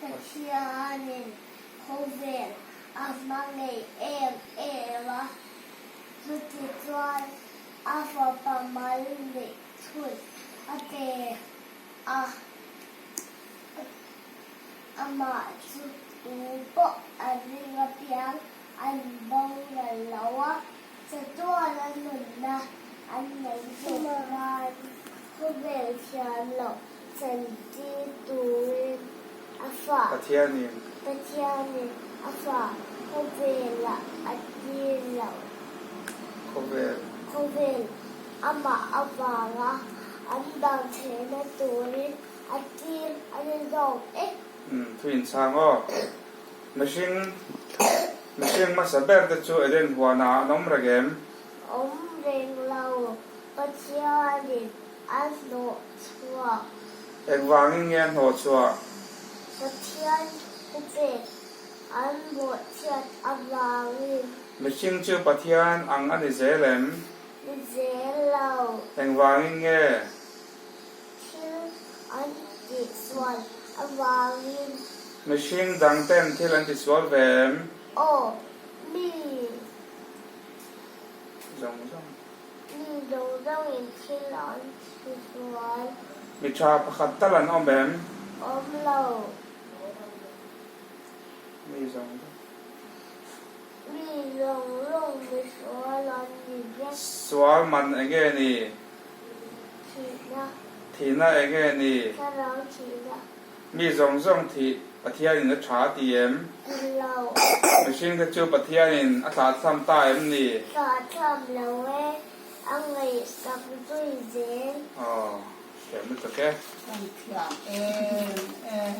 Pathianin khawvel a hmangaih em em a, chutichuan a Fapa mal neih chhun a pe a, amah chu tu pawh a ring apiang an boral lo a, chatuana nunna an nei theih nan khawvel thiam loh chantir turin a fa. Pathianin. Pathianin a fa khawvelah a tir lo. Khawvel. Khawvel amah avanga an dang theihna turin a tir a ni zawk e. Umm, thu inchhang aw. Mihring, mihring hmasa ber te chu Eden huanah an awm reng em? Awm reng lo, Pathianin a hnawh chhuak. Engvangin nge a hnawh chhuah? Pathian thupek an bawhchhiat avangin. Mihring chu Pathian ang a ni zel em? Ni zel lo. Engvangin nge? Thil an tihsual avangin. Mihring dang ten thil an tisual ve em? Aw, mi. Zawng zawng. Mi zawng zawngin thil an tisual. Mi tha pakhat tal an awm em? Awm lo. Mi zawng zawng. Mi zawng zawng misual an ni vek. Sual man enge ni? Thihna. Thihna enge ni? Thlarau thihna. Mi zawng zawng thih Pathianin a tha a ti em? Ti lo. Mihringte chu Pathianin a thlahthlam ta em ni? Thlahthlam lo e, a ngaihsak zui zel. Aw, thiam lutuk e. Kan thiam em em.